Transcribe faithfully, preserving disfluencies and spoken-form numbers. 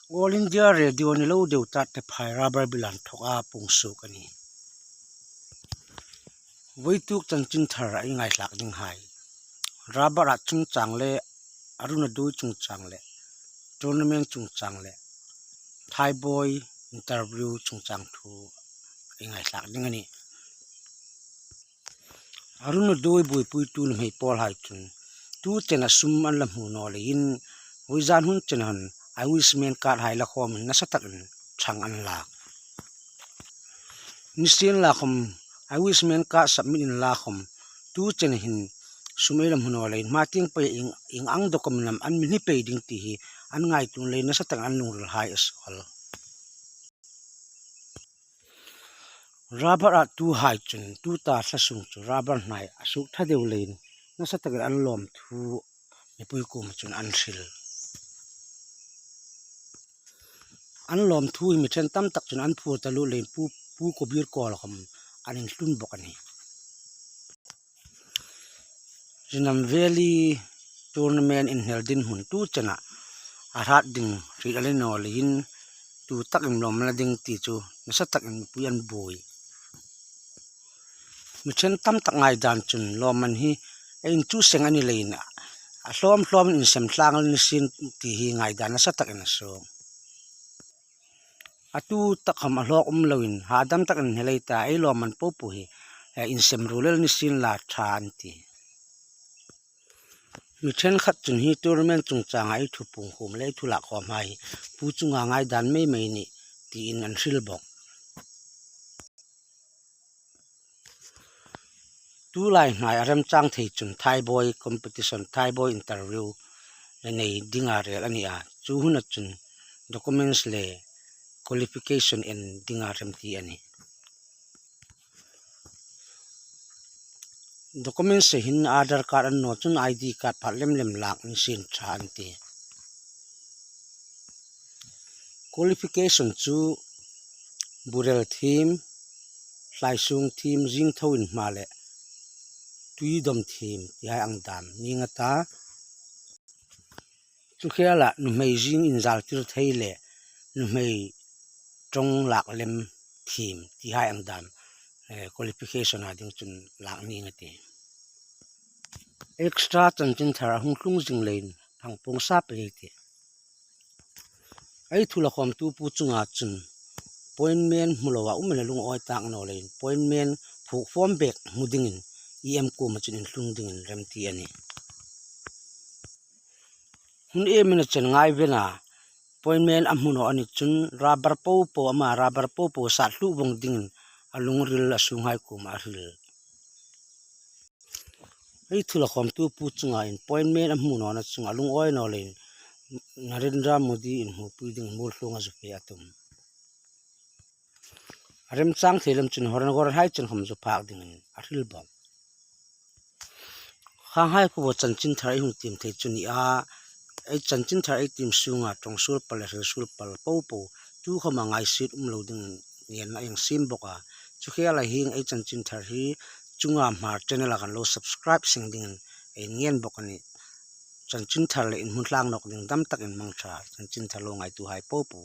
All India Radio ni lo deu ta te phai rubber bilan thok a pung suk a nih. Voituk chanchinthar a ei ngaithlak ding hai. Rubber a chungchang le, Arunodoi chungchang le, tournament chungchang le, Thaiboi interview chungchang thu a ei ngaithlak ding a nih. Arunodoi buoipuitu nuhmei pawl hai chun tu chena sum an la hmu naw leiin, vawizan hun chena hin I wish men card hai la khawmin nasa takin chang an lak. Nisienlakhawm, I wish men card submit inla khawm, tu chena hin sum ei la hmu naw leiin, hma tieng pei ieng, ieng ang document am an mi hni pei ding ti hi an ngaituo leiin nasa takin an lungril hai a sawl. Rubber a tu hai chun tuta thla sung chu rubber hnai a suk ṭha deu leiin nasa takin an lawmthu mipui kuoma chun an hril. An lawmthu hi mi ṭhen tam tak chun an phur taluo leiin Pu, Pu Kobir Kawl khawm an inhlun bawk a nih. Rinam Valley tournament inhnel dinhmun tu chena a hrat ding hriet a ni naw leiin tu takin lawmman a ding ti chu nasa takin mipui an buoi. Mi ṭhen tam tak ngaidan chun lawmman hi ei inchu seng a ni leiin a hlawm hlawmin insem tlang a ni sien ti hi ngaidan nasa takin a suong. A tu tak khawm a hlawk um loin, hadam takin hne lei ta, ei lawmman popo hi, eh, insem ruol el ni sien la ṭha an ti. Mi ṭhenkhat chun hi tournament chungchanga ei thu pungkhawm le ei thu lak khawm hai hi pu chunga ngaidan mei mei a nih tiin an hril bawk. Tulai hnai a remchang thei chun Thaiboi competition, Thaiboi interview le nei dinga rel a ni a. Chu huna chun documents le qualification en dinga remti a nih. Documents-a hin Aadhaar card a ni naw chun I D card pha lem lem lak ni sien ṭha an ti. Qualification chu Burel thiem, Tlaisung thiem, Zingtho inhma le Tuidom thiem ti hai ang dam ning a ta. Chu khela nuhmei zing inzaltir thei le nuhmei ṭawng lak lem thiem ti hai ang dam, eh, qualification-a ding chun lak ning a ti. Extra chanchinthar a hung tlung zing leiin hang puong sa pei ei tih. Ei thu la khawmtu pu chunga chun appointment hmu loa um el a lungawi tak naw leiin appointment phuok form bek hmu dingin E M kuoma chun inhlung dingin remti a nih. Hun em ina chen ngai vena appointment a hmu naw a ni chun rubber popo ama rubber popo sat hluo vawng dingin a lungril a sunghai kuoma a hril. Ei thu la khawmtu pu chunga appointment a hmu nawna chunga lungawi naw leiin Narendra Modi inhmupui dingin mualthlunga zu fe a tum. A remchang thei lem chun Horen Goren hai chen khawm zu phak dingin a hril bawk. Khanghai kuo chanchinthar ei hung tiem thei chu ni a, ei chanchinthar ei tiem sunga ṭawng suol pal le hril suol pal popo tu khawma ngaisiet um lo dingin ngenna ei siem bawk a. Chu khela hieng ei chanchinthar hi chunga Hmar channel-a kan lo subscribe seng dingin ei ngen bawk a nih. Chanchinthar le inhmu tlang nawk ding dam takin mangṭha, chanchinthar lo ngaituhai popo.